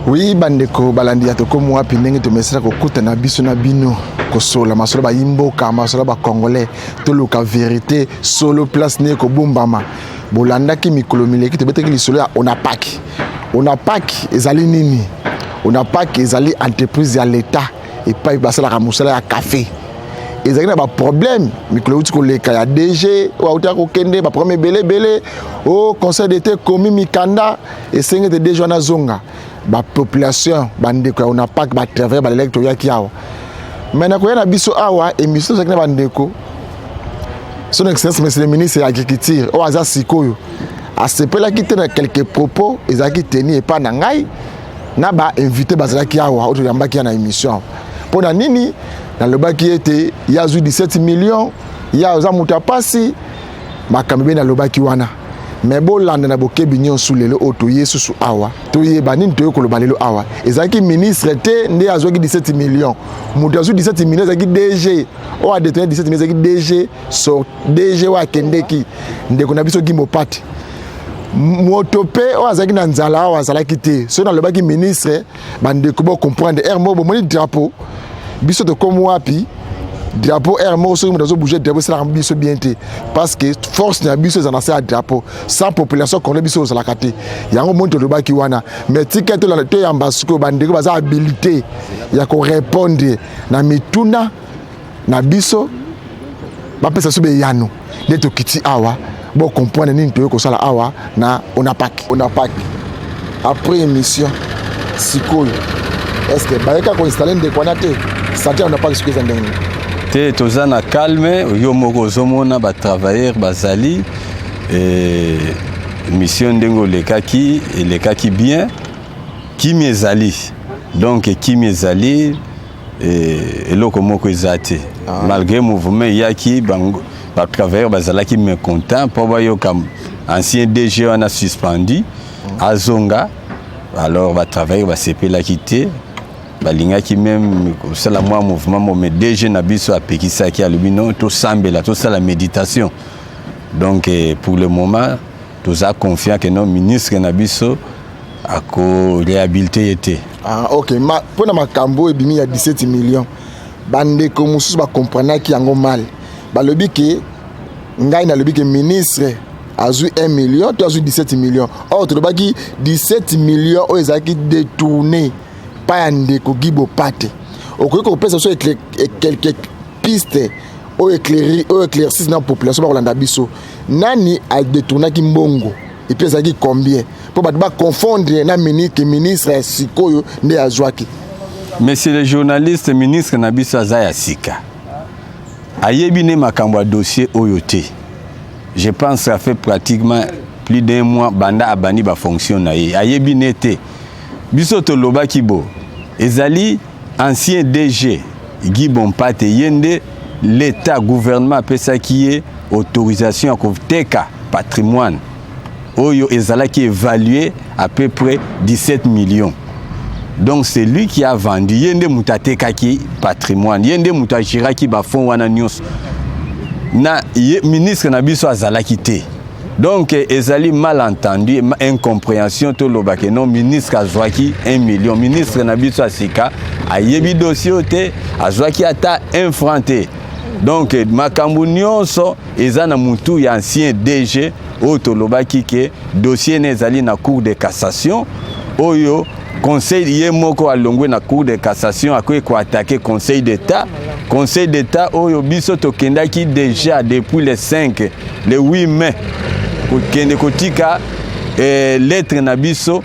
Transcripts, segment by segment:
Oui, bandeko balandi ya Tokomi Wapi, ndenge tomesana kokutana biso na bino, kosola masolo bayimboka, masolo bacongolais, toluka vérité solo place nde kobombama. Bolandaki mikolo mileki, tobetaki lisolo ya ONAPAK. ONAPAK ezali nini? ONAPAK ezali entreprise ya l'État epai basalaka mosala ya café. Ezalaki na baproblème mikolo euti koleka ya DG oyo autaka kokende, baproblème ebele ebele. O Conseil d'État ekomi mikanda esenge ete DG wana azonga. Bapopulation, bandeko ya ONAPAK, batravailleur balelaki. Toyaki awa mais na koya na biso awa émission, tozalaki na bandeko. Son Excellence Monsieur le ministre ya Agriculture oyo aza sikoyo asepelaki te na quelques propos ezalaki teni epai na ngai na bainvité bazalaki awa oyo toyambaki ya na émission. Mpo na nini nalobaki ete ye azwi 17 millions, ye aza moto ya pasi, makambo ebeni nalobaki wana. Me bolanda na bokebi nyonso. Lelo oyo toye susu awa, toyeba nini toye koloba lelo awa. Ezalaki ministre te nde azwaki 17 millions. Moto azwi 17 millions ezalaki DG oyo adétourné 17 millions, ezalaki DG so DG oyo akendeki, ndeko na biso Guy Mopati. Moto mpe oyo azalaki na nzala awa azalaki te. Soki nalobaki ministre, bandeko bocomprendre. Heure moko bomoni drapeau, biso tokomi wapi, drapeau. Heure moko soki moto azobouge drapeau, esalaka biso bien te, parce que force na biso eza na se ya drapeau. Sans population congolais, biso ozalaka te. Yango moni tolobaki wana. Mais tika toyamba sikoyo bandeko baza habilité ya korépondre na mituna na biso, bapesa biso beyano. Nde tokiti awa, bocomprendre nini toyei kosala awa na ONAPAK. ONAPAK, après émission sikoyo, est ce que bayeka koinstalle ndeko wana te? Santé ya ONAPAK sikoyo eza ndenge nini? Te, toza na calme. Yo moko ozomona batravailleur bazali. Mission ndenge olekaki, elekaki bien. Kimi ezali, donc kimi ezali, eloko moko eza te. Malgré mouvement eyaki, batravailleur bazalaki mécontent mpo bayoka ancien DG wana suspendu azonga. Alors batravailleur basepelaki te, balingaki même kosala mwa mouvement mo, mais DG na biso apekisaki, alobi non, tosambela, tosala méditation. Donc pour le moment toza confiant ke non, ministre na biso akoréhabilité ye te. Ah, ok. Mpo na makambo oyo ebimi ya 17 millions, bandeko mosusu bakomprenaki yango mal. Balobi ke ngai nalobi ke ministre azwi 1 million to azwi 17 millions. Or tolobaki 17 millions oyo ezalaki détourné pa ya ndeko Guy Bopate. Okoki kopesa biso quelques piste oyo éclaircisse na population bakolanda biso, nani adétournaki mbongo et puis ezalaki combien, mpo bato baconfondre na ke ministre ya sikoyo nde azwaki? Monsieur le journaliste, ministre na biso aza ya sika, ayebi nde makambo ya dossier oyo te. Je pense ça fait pratiquement plus d'un mois banda abandi bafonction na ye, ayebi ne te. Biso tolobaki bo ezali ancien DG Guy Bompate, ye nde l'État, gouvernement apesaki ye autorisation ya koteka patrimoine oyo ezalaki évalué à peu près 17 millions. Donc c'est lui qui a vendu, ye nde moto atekaki patrimoine, ye nde moto agéraki bafond wana nyonso. Na ye ministre na biso azalaki te. Donc ezali malentendu, incompréhension. Tolobaki non, ministre azwaki 1 million. Ministre na biso ya sika ayebi dossier oyo te, azwaki ata 1 franc te. Donc makambo nyonso eza na mutu ya ancien DG oyo tolobaki ke dossier ne ezali na Cour de cassation. Oyo conseil ye moko alongwe na Cour de cassation, akoki koattaquer Conseil d'État. Conseil d'État oyo biso tokendaki déjà depuis le 5, le 8 mai, kokende kotika lettre na biso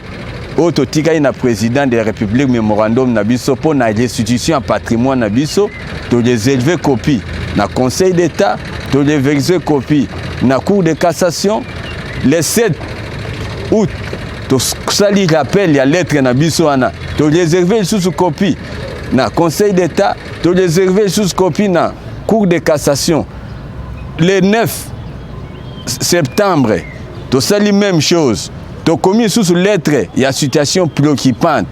oyo totikaki na président de la République, mémorandum na biso mpo na restitution ya patrimoine na biso. Toréserve copie na Conseil d'État, toréserve copie na Cour de cassation. Le 7 août, tosali rappel ya lettre na biso wana, toréserve lisusu copie na Conseil d'État, toréserve lisusu copie na Cour de cassation. Le 9 septembre, tosali même chose, tokomi lisusu lettre ya situation préoccupante,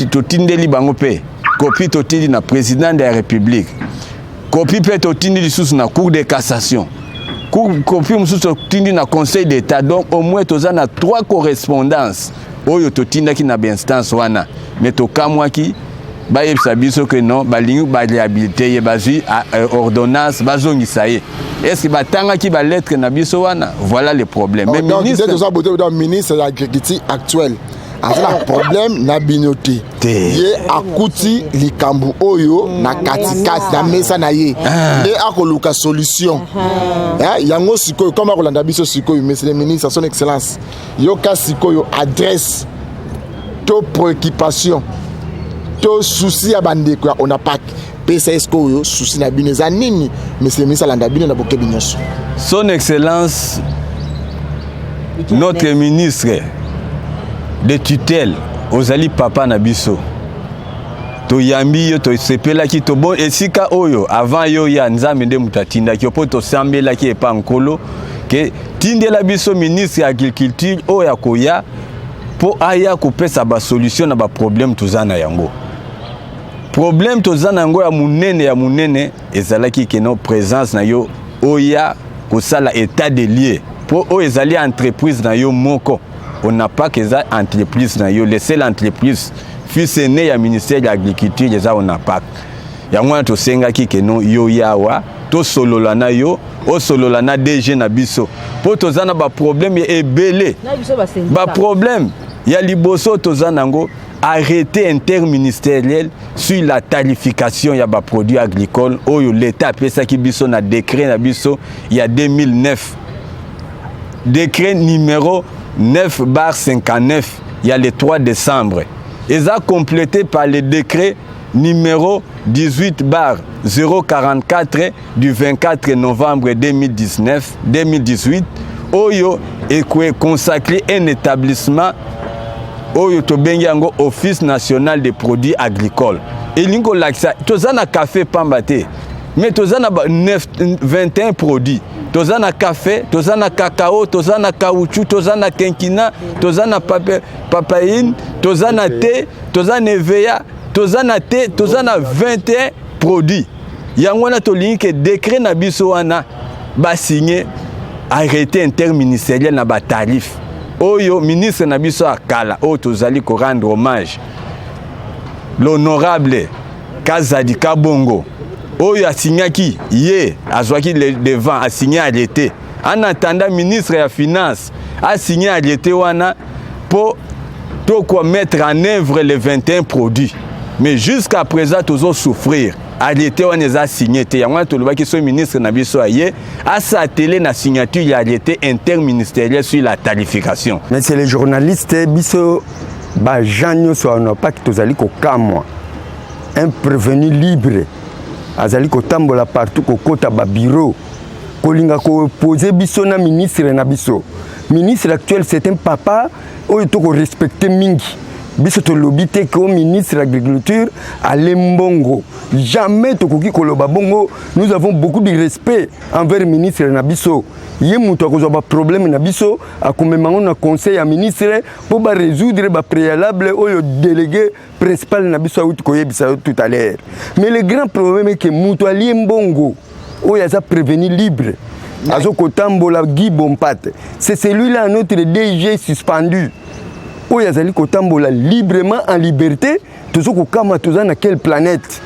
totindeli bango mpe copie, totindi na président de la République copie, mpe totindi lisusu na Cour de cassation copie, mosusu totindi na Conseil d'État. Donc au moins toza na trois correspondances. Oyo totindaki na bainstance wana, mais tokamwaki bayebisa biso ke non, balingi baréhabilité ye, bazwi ordonnance, bazongisa ye. Est ce que batangaki balettre na biso wana? Voilà le problème. Mais donc, ministre, toza bote, donc ministre ya agriculture actuel aza na problème na bino te. Te. Ye akuti likambo oyo na katikati na mesa na ye nde akoluka solution. Eh, yango sikoyo, comme akolanda biso sikoyo, monsieur le ministre, son excellence, yoka sikoyo adresse to préoccupation to souci ya bandeko ya ONAPAC. Pesa ye sikoyo souci na bino eza nini. Monsieur le ministre alanda bino na bokebi nyonso. Son excellence, notre ministre de tutelle, ozali papa na biso, toyambi yo, tosepelaki tobo esika oyo. Avant yo ya Nzambe nde moto atindaki yo, mpo tosambelaki epa Nkolo ke tindela biso ministre ya agriculture oyo akoya mpo aya kopesa basolution na baproblème toza na yango. Problème toza na yango ya monene, ya monene ezalaki ke non, présence na yo oya kosala état de lieu, mpo oyo ezali entreprise na yo moko. ONAPAC eza entreprise na yo, le seule entreprise fils aîné ya ministère ya agriculture eza ONAPAC. Yango wana tosengaki ke non, yo yawa tosolola na yo, osolola na DG na biso, mpo toza na baproblème ebele. Na biso basyndicat. Baproblème ya liboso toza nango, arrêté interministériel sur la tarification ya baproduit agricole oyo l'État apesaki biso na décret na biso ya 2009, décret numéro 9/59 ya le 3 décembre, eza complété par le décret numéro 18/044 du 24 novembre 2019 2018, oyo consacré un établissement oyo tobengi yango Office national des produits agricoles. Elingi kolakisa toza na café pamba te, mais toza na 9, 21 produits. Toza na café, toza na cacao, toza na caoutchouc, toza na quinquina, toza na papaïne, toza na thé, toza na hévéa, toza na thé, toza na 21 produits. Yango wana tolingi ke décret na biso wana basigne arrêté interministériel na batarif oyo ministre na biso ya kala, oyo tozali korendre hommage, l'honorable Kazadi Kabongo, oyo asignaki, ye azwaki le devant, asigne arrêté en attendant ministre ya finance asigne arrêté wana mpo tokwa mettre en œuvre les 21 produits. Mais jusqu'à présent tozosouffrir, arrêté wana eza signé te. Yango wana tolobaki so ministre na biso aye asatele na signature ya arrêté interministériel sur la tarification. Monsieur le journaliste, biso baagent nyonso ya ONAPAC tozali kokamwa. Un prévenu libre azali kotambola partout, kokota babureau, kolinga koopposer biso na ministre na biso. Ministre actuel, c'est un papa oyo tokorespecte mingi. Biso tolobi te ke ministre agriculture ale mbongo, jamais tokoki koloba bongo. Nous avons beaucoup de respect envers ministre na biso. Ye moto akozwa baproblème na biso, akomema ngo na conseil ya ministre mpo barésoudre bapréalable oyo délégué principal na biso auti koyebisa yo tout à l'heure. Mais le grand problème est que moto alie mbongo oyo aza prévenu libre, azokotambola, Guy Bompate, c'est celui-là, notre DG suspendu, oyo azali kotambola librement, en liberté. Tozo kokama, toza na quelle planète?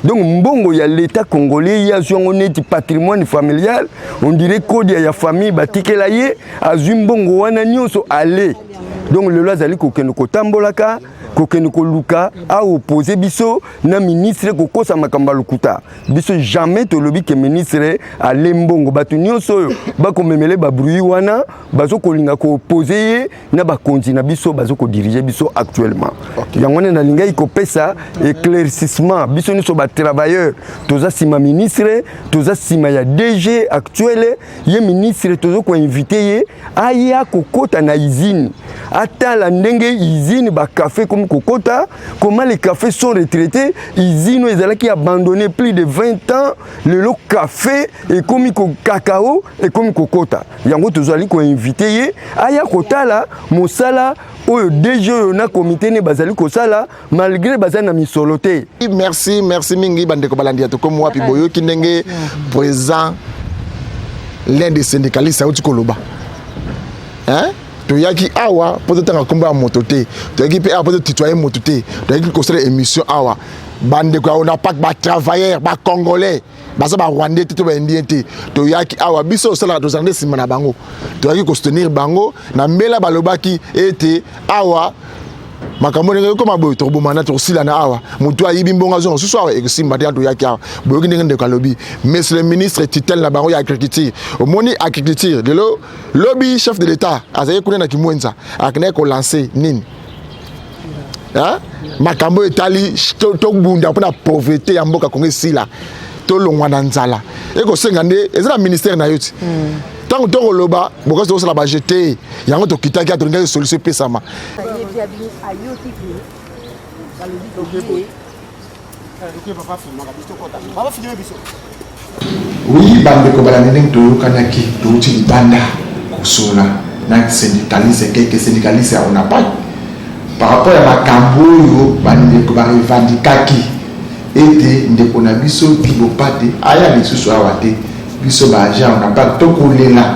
Donc mbongo ya l'État congolais, ye azwi yango neti patrimoine familial, on dirait kodia ya famille batikela ye. Azwi mbongo wana nyonso ale. Donc lelo azali kokende kotambolaka, kokende koluka aopposer biso na ministre, kokosa makambo ya lokuta. Biso jamais tolobi ke ministre ale mbongo. Bato nyonso oyo bakomemele babruit wana, bazokolinga koopposer ye na bakonzi na biso bazokodiriger biso actuellement. Yango wana nalingaki kopesa éclaircissement. Biso nyonso batravailleur toza nsima ministre, toza nsima ya DG actuel. Ye ministre, tozokoinviter ye aya kokota na usine, atala ndenge usine bacafé komi kokota, comment les cafés sont retraités. Usine oyo ezalaki abandonné plus de 20 ans, lelo café ekomi, cacao ekomi kokota. Yango tozali koinviter ye aya kotala mosala oyo DG oyo na komite ne bazali kosala, malgré bazali na misolo te. Merci, merci mingi bandeko balandi ya Tokomi Wapi. Boyoki ndenge présent l'un des syndicalistes auti koloba, hein? Toyaki awa mpo totanga nkombo ya moto te, toyaki mpe awa mpo totutoye moto te, toyaki kosala émission awa. Bandeko ya ONAPAC, batravailleur, bacongolais, baza barwandais te to baindien te. Toyaki awa, biso osalaka, tozala nde nsima na bango. Toyaki kosoutenir bango na mbela. Balobaki ete awa makambo ndenge ekoma boye, tokobomana, tokosilana awa, motu ayibi mbongo azonga susu awa, ekosimba te. Toyaki awa, boyoki ndenge ndeko alobi. Monsieur le ministre tutelle na bango ya agriculture, omoni agriculture lelo, lobi chef de l'État azalaki kuna na Kimwenza, akendaki kolancer nini, makambo etali tobunda mpona pauvreté ya mboka Kongo esila, tolongwa na nzala. Ekosenga nde eza na ministère na yo ti ntango tokoloba bokosi tokosala bajete yango. Tokitaki, tolingaki solution epesama. Ayebi ayoki ke balobi ke Oui, bandeko balandi, ndenge toyokanaki, touti libanda kosola na syndicaliste, quelques syndicaliste ya ONAPAC, par rapport ya makambo oyo bandeko barevandikaki ete ndeko na biso Bibopate aya lisusu awa te. Biso baagent ya ONAPAC tokolela,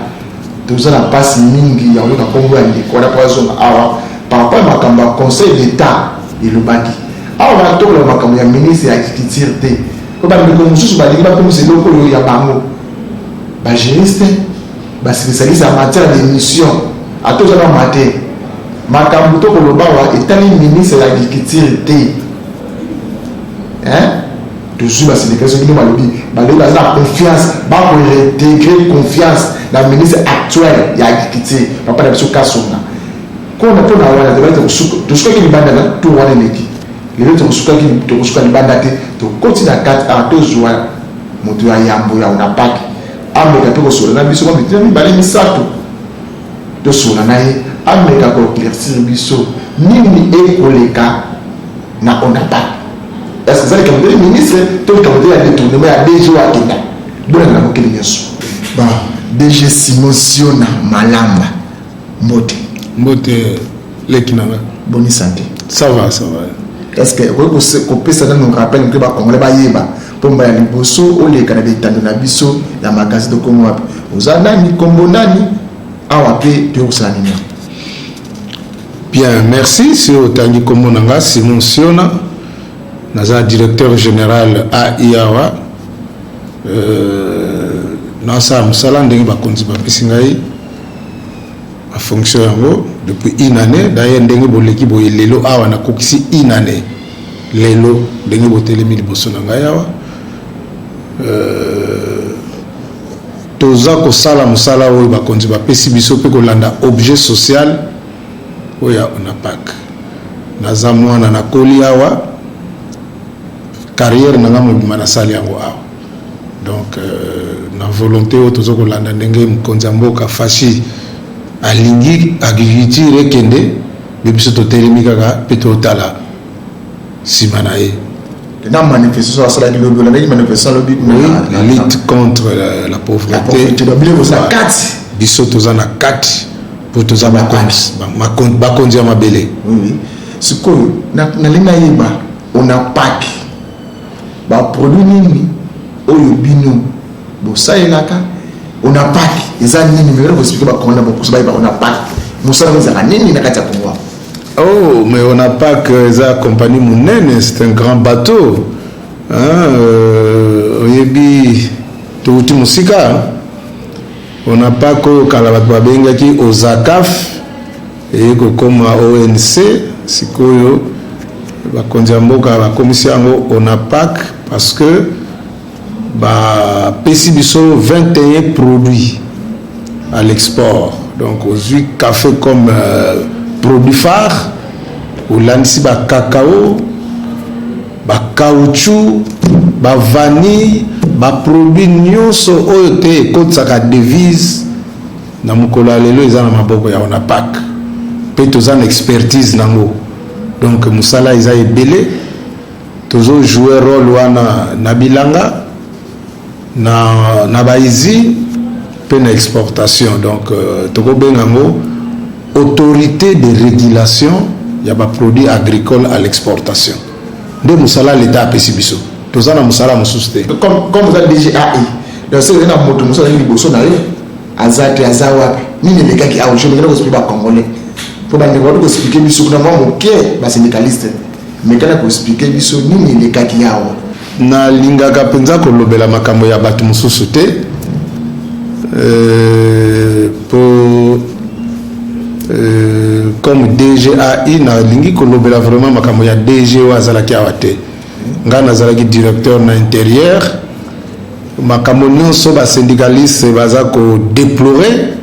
toza na mpasi mingi ya koyoka nkombo ya ndeko wana mpo azonga awa, par rapport ya makambo ya Conseil d'État elobaki awa. Tokoloba makambo ya ministre ya agriculture te, po bandeko mosusu balingi bakomisa eloko oyo ya bango. Bajuriste, baspécialiste ya matière d'émission, ata oza na mate, makambo tokoloba awa etali ministre ya agriculture te. Tozwi basyndicaliste bino balobi baza na confiance, bakoréintégrer confiance na ministre actuel ya agriculture, papa na biso Kasonga. Kona mpona wana tobali, tosukaki libanda na tour wana eleki. Lelo tokosukaki, tokosuka libanda te, tokoti na kati awa, tozwa moto ya yambo ya ONAPAC, ameka mpe kosola na biso mwa mitina mibale misato, tosola na ye, ameka koéclaircir biso nini ekoleka na ONAPAC. Est-ce eza likambo te ministre to likambo te ya détournement ya DG oyo akenda bonanga na mokili nyonso? Bon, DG Simon Siona Malamba, mbote. Mbote, leki na nga. Boni santé? Ça va, ça va. Est ce que okoki kopesa nano rappel moke, bacongolais bayeba, mpo mbala ya liboso oleka na bitando na biso ya magazine Tokomi Wapi? Oza nani, kombo nani, awa mpe toyokosala nini? Bien, merci. Si otangi kombo na nga, Simon Siona, naza directeur général AI awa. Nasala mosala ndenge bakonzi bapesi ngai bafonction yango depuis une année. D'ailleurs, ndenge boleki boye lelo awa, nakokisi une année lelo ndenge botelemi liboso na ngai awa. Toza kosala mosala oyo bakonzi bapesi biso mpe kolanda objet social oyo ya ONAPAC. Naza mwana, nakoli awa, carrière na nga mobima nasali yango awa. Donc na volonté oyo toza kolanda ndenge mokonzi ya mboka Fatshi alingi agriculture ekende, mpe biso totelemi kaka mpe totala nsima na ye. Na manifestation asalaki lobi, olandaki manifestation alobi? Oui, lutte contre la pauvreté. Babile koza kati. Biso toza na kati mpo toza bakonzi ya mabele. Oui, sikoyo nalingi nayeba, ONAPAC baproduit nini oyo bino bosalelaka? ONAPAC eza nini? Mais koexpliquer bakongo na bokoso bayeba ONAPAC mosala ngo ezalaka nini na kati ya Kongo. Oh, mais ONAPAC eza compagnie monene, c'est un grand bateau, hein, oyebi touti mosika. ONAPAC oyo kala bato babengaki OZACAF, eye kokóma ONC. Sikoyo bakonzi ya mboka bakomisi yango ONAPAC parce que bapesi biso 21 produits à l'export. Donc ozwi café comme produit phare, olandisi bacacao, bacaoutchouc, bavanille, baproduit nyonso oyo te ekotisaka devise. Na mokolo ya lelo eza na maboko ya ONAPAC mpe toza na expertise nango. Donc mosala eza ebele, tozojouer rôle wana na bilanga, na bausine mpe na exportation. Donc tokobenga yango autorité de régulation ya baproduit agricole à l'exportation. Nde mosala leta apesi biso, toza na mosala mosusu te. Comme oza DG AI, donc soki na moto mosusu azali liboso na yo aza te, aza wapi? Nini elekaki awa? Je mekana koexpliquer bacongolais, mpo bandeko batu koexpliquer biso kuna mwa moke, basyndicaliste. Mekana koexpliquer biso nini elekaki awa. Nalingaka mpenza kolobela makambo ya bato mosusu te, po comme DGAI, nalingi kolobela vraiment makambo ya DG oyo azalaki awa te. Ngai nazalaki directeur na intérieur. Makambo nyonso basyndicaliste baza kodéplorer,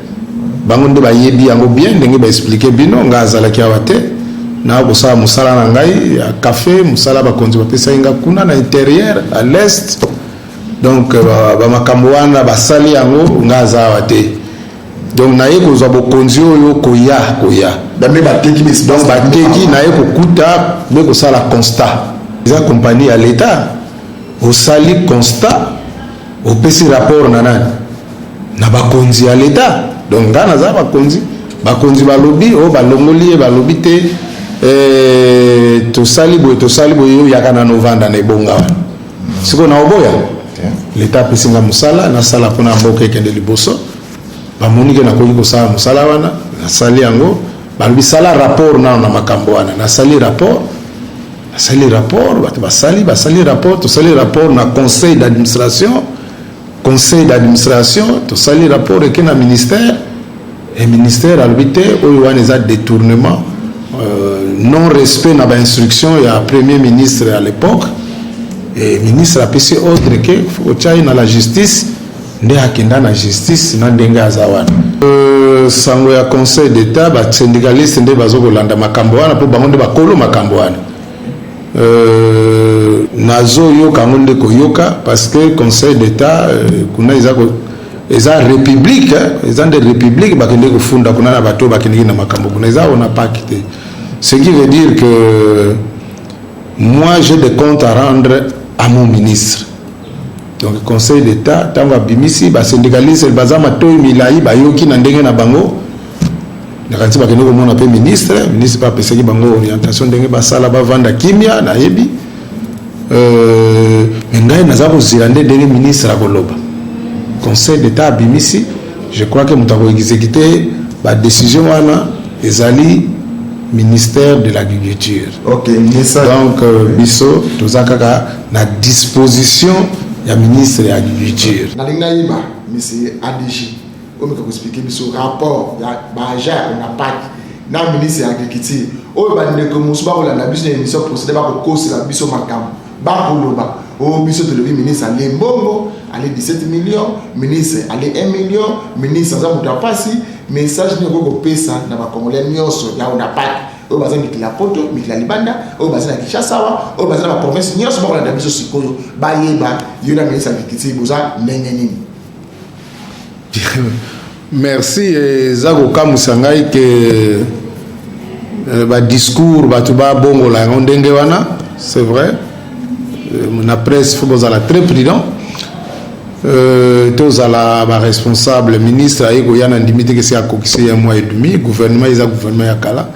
bango nde bayebi yango bien ndenge baexpliquer bino. Ngai azalaki awa te, na kosala mosala na ngai ya café, mosala bakonzi bapesaki nga kuna na intérieur à l'est. Donc bamakambo wana basali yango, ngai aza awa te. Donc naye kozwa bokonzi oyo koya koya. Bame bateki. Donc bateki, naye kokuta mpe kosala constat. Eza compagnie ya l'État. Osali constat, opesi rapport na nani? Na bakonzi ya l'État. Donc ngai naza bakonzi, bakonzi balobi oyo balongoli ye, balobi te, tosali boye, tosali boye, oyo yaka nano ovanda na ebonga wana. Sikoyo na oboya? L'État apesi nga mosala, nasala mpona mboka ekende liboso. Bamoni ke nakoki kosala mosala wana, nasali yango. Balobi sala rapport nano na makambo wana. Nasali rapport, nasali rapport, bato basali, basali rapport, tosali rapport na conseil d'administration. Conseil d'administration tosali rapport, eke na ministère e ministère alobi te, oyo wana eza détournement, non respect na bainstruction ya premier ministre à l'époque. E ministre apesi ordre ke otya ye na la justice, nde akenda na justice na ndenge aza wana. Sango ya conseil d'État, basyndicaliste nde baza kolanda makambo wana, mpo bango nde bakolo makambo wana. Nazoyoka yango nde koyoka, parce que conseil d'État kuna eza république, eza nde république. Bakende kofunda kuna na bato oyo bakendeki na makambo kuna, eza ONAPAC te. Ce qui veut dire que moi, j'ai des comptes à rendre à mon ministre. Donc conseil d'État, ntango abimisi, basyndicaliste baza matoi milai, bayoki na ndenge na bango. Nakanisi bakende komona mpe ministre. Ministre mpe apesaki bango orientation ndenge basala, bavanda kimia. Nayebi, me ngai naza kozela nde ndenge ministre akoloba. Conseil d'État abimisi, je crois que moto akoexécute badécision wana ezali ministère de l'Agriculture. Ok, message. Donc biso toza kaka na disposition ya ministre ya Agriculture. Nalingi nayeba, monsieur ADG, omeka koexpliquer biso rapport ya baagent ya ONAPAC na ministre ya Agriculture. Oyo bandeko mosusu bakolanda biso na émission procédé, bakokosela biso makambo, bakoloba oyo biso tolobi ministre ale mbongo, ale 17 millions, ministre ale 1 million, ministre aza moto ya pasi. Message nini okoki kopesa na bacongolais nyonso ya ONAPAC oyo baza mikili ya poto, mikili ya libanda, oyo baza na Kinshasa awa, oyo baza na baprovince nyonso bakolanda biso sikoyo, bayeba yo na ministre ya Agriculture boza ndenge nini? Merci. Eza kokamwisa ngai ke badiscours bato babongola yango ndenge wana. C'est vrai, na presse faut bozala très prudent, tozala baresponsable. Ministre aye koya na ndimi te kesi akokisi ya mois et demi. Gouvernement eza gouvernement ya kala,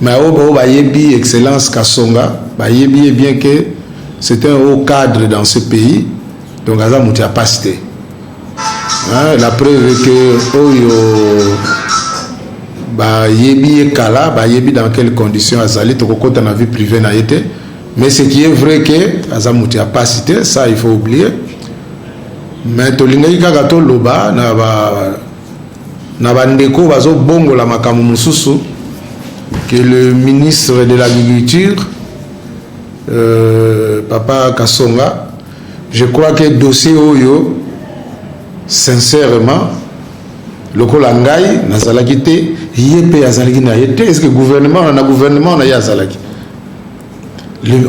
mais oyo bao bayebi excellence Kasonga, bayebi ye bien que c'est un haut cadre dans ce pays. Donc aza moto ya pasi te. Hein, la preuve est que oyo bayebi ye kala, bayebi dans quelles conditions azali. Tokokɔta na vie privée na ye te, mais ce qui est vrai que aza moto ya pasi te, ça il faut oublier. Mais tolingaki kaka toloba na bandeko bazobongola makambo mosusu que le ministre de l'Agriculture, papa Kasonga, je crois que dossier oyo, sincèrement, lokola ngai nazalaki te, ye mpe azalaki na ye te. Est ce que gouvernement, na gouvernement na ye azalaki?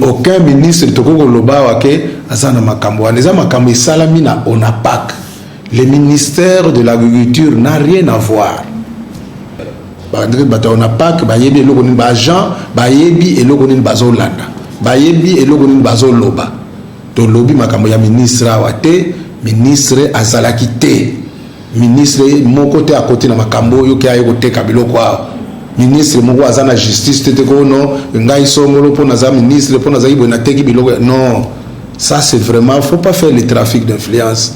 Aucun ministre tokoki koloba awa ke aza na makambo wana. Eza makambo esalami na ONAPAC. Le ministère de l'Agriculture n'a rien à voir. Bato ya ONAPAC bayebi eloko nini, baagent bayebi eloko nini bazolanda, bayebi eloko nini bazoloba. Tolobi makambo ya ministre awa te. Ministre azalaki te, ministre moko te akoti na makambo oyo ke aye koteka biloko awa. Ministre moko aza na justice te te ko no ngai songolo mpo naza ministre, mpo nazalaki boye, nateki biloko. Non, ça c'est vraiment, faut pas faire le trafic d'influence.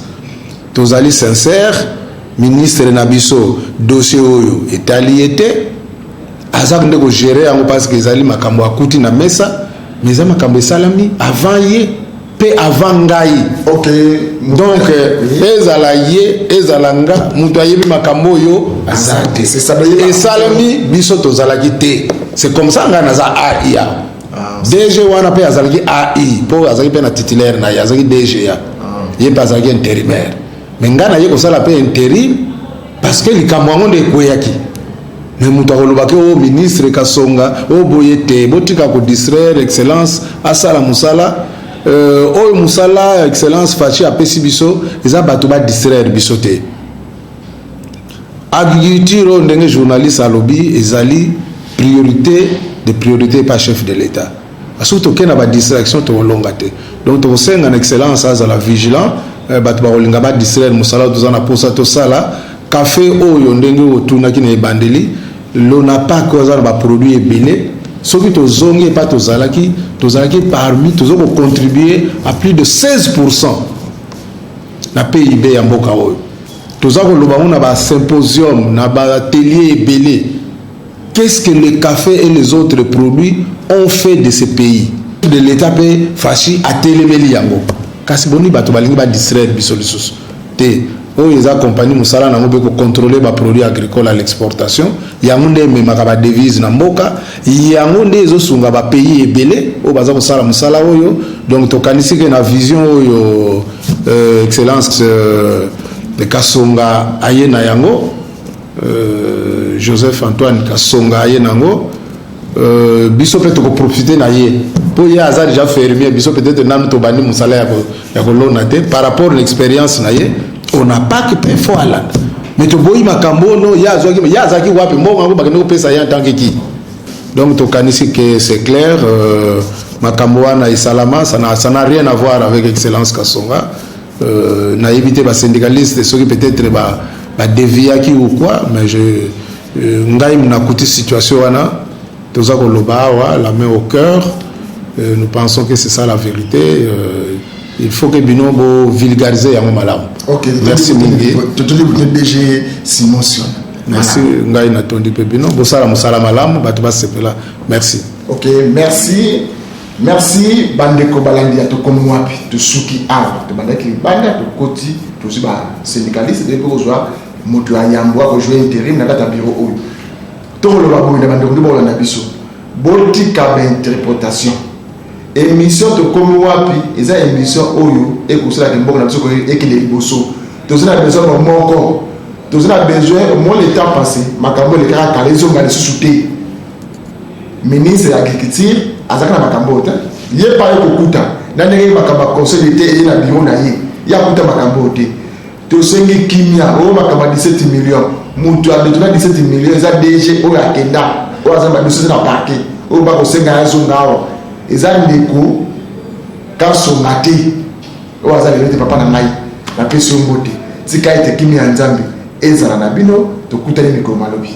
Tozali sincère. Ministre na biso, dossier oyo etali ye te. Aza nde kogérer yango parce que ezali makambo akuti na mesa, mais eza makambo esalami avant ye mpe avant ngai. Donc ezala ye, ezala nga, moto ayebi makambo oyo aza te. C'est ça. Esalemi, biso tozalaki te. C'est comme ça ngai naza AI awa. DG wana mpe azalaki AI, mpo azalaki mpe na titulaire na ye, azalaki DGA, ye mpe azalaki intérimaire. Mais ngai naye kosala mpe intérim parce que likambo yango nde ekweyaki. Mais moto akolobaki o ministre Kasonga o boye te. Botika kodistraire Excellence, asala mosala oyo. Mosala Excellence Fatshi apesi biso eza bato badistraire biso te. Agriculture oyo, ndenge journaliste alobi, ezali priorité de priorité pa chef de l'État. Soki tokei na badistraction, tokolonga te. Donc tokosenga na Excellence azala vigilant. Bato bakolinga badistraire mosala oyo toza na mposa tosala. Kafe oyo, ndenge otunaki na ebandeli, l'ONAPAC oyo aza na baproduit ebele. Soki tozongi epa tozalaki, tozalaki parmi, toza kocontribue à plus de 16 na PIB ya mboka oyo. Toza koloba ngo na basymposium, na baatelier ebele. Qu'est-ce que le café et les autres produits ont fait de ce pays de l'État? Mpe Fatshi atelemeli yango. Kasi boni bato balingi badistraire biso lisusu te. Oyo eza compagnie, mosala nango mpe kocontrôle baproduit agricole à l'exportation. Yango nde ememaka badevise na mboka, yango nde ezosunga bapays ebele oyo baza kosala mosala oyo. Donc tokanisi ke na vision oyo Excellence Kasonga aye na yango, Joseph Antoine Kasonga aye nango, biso mpe tokoprofite na ye, mpo ye aza déjà fermier. Biso peut-être nanu tobandi mosala ya kolona te. Par rapport na expérience na ye, ONAPAC mpe fo alanda. Mais toboyi makambo ono ye azwaki, ye azalaki wapi? Mbongo yango bakende kopesa ye en tant que qui? Donc tokanisi ke c'est clair, makambo wana esalama, ça n'a rien à voir avec Excellence Kasonga. Nayebi te basyndicaliste soki peut-être badéviaki ou quoi, mais je ngai nakuti situation wana. Toza koloba awa la main au cœur, nous pensons que c'est ça la vérité. Il faut que bino bo vulgariser yango malamu. Ok. Merci mingi. Totoli DG Simon Sion. Merci. Ngai natondi mpe bino, bosala mosala malamu, bato basepela. Merci. Ok, merci, merci. Bandeko balandi ya Tokomi Wapi, tosuki awa. Tobandaki libanda, tokoti, tozwi basyndicaliste, toyei mpe kozwa moto ya yambo akozwa intérim na kati ya bureau oyo. Tokoloba boye na bandeko nde bakolanda biso: botika bainterprétation. Émission Tokomi Wapi eza émission oyo ekosalaka mboka na biso ekende liboso. Toza na besoin moko, toza na besoin mo le temps passé, makambo elekaka kala ezonga lisusu te. Ministre ya agriculture azalaka na makambo oyo te. Ye pa ye kokuta na ndenge makambo ya conseil d'État eye na bureau na ye, ye akuta makambo oyo te. Tosengi kimia. Oyo makambo ya 17 million, moto adétourna 17 million eza DG oyo akenda, oyo aza na badossier na parquet, oyo bakosenga ye azonga awa. Eza ndeko Kasonga te oyo aza lelo te. Papa na ngai, napesi yo mbote. Tika ete kimia ya Nzambe ezala na bino. Tokutani mikolo malobi.